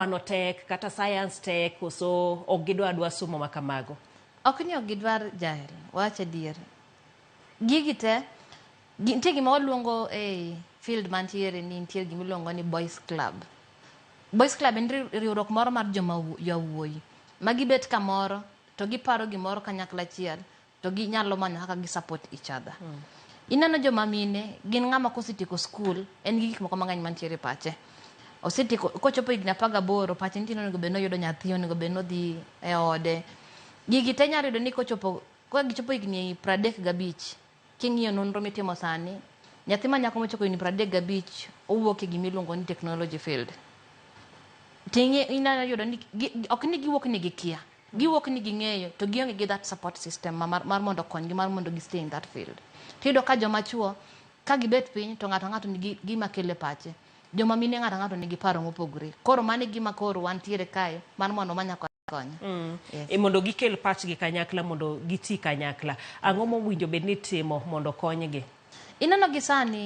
Kwano tek kata science tek koso ok gidwa adwa somo ma kamago? Ok ni ok gidwar Jael, wach adier. Gigi te, nitie gima waluongo e field mantiere ni nitie gima iluongo ni boys club. Boys club en riwruok moro mar joma yawuoyi ma gibet kamoro to giparo gimoro kanyakla achiel to ginyalo manyo kaka gi support each other. Ineno joma mine gin ng'ama kosetieko skul en gi gik moko mang'eny mantiere e pache. Osetieko kochopo higni 18 pache nitie ni onego bed ni oyudo nyathi, onego bed ni odhi e ode. Gigi te nyalo yudo ni kochopo ka gichopo higni 35 king'iyo nonro mitimo sani, nyathi ma nyako mochopo higni 35 owuok e gima iluongo ni technology field. Ting'i inyalo yudo ni ok ni giwuok ni gikia. Giwuok ni ging'eyo to gionge gi that support system mar, mar mondo okonygi mar mondo gi stay in that field. Tiyudo ka joma chuo ka gibet piny to ng'ato ng'ato nigi gima kelo e pache. Joma mine ng'ato ng'ato nigi paro mopogore. Koro mano e gima koro wantiere kae mar mondo wamany kaka konyo. Yes. E mondo gikel pachgi kanyakla mondo giti kanyakla. Ang'o mowinjo bed ni itimo mondo okonygi? Ineno gi sani.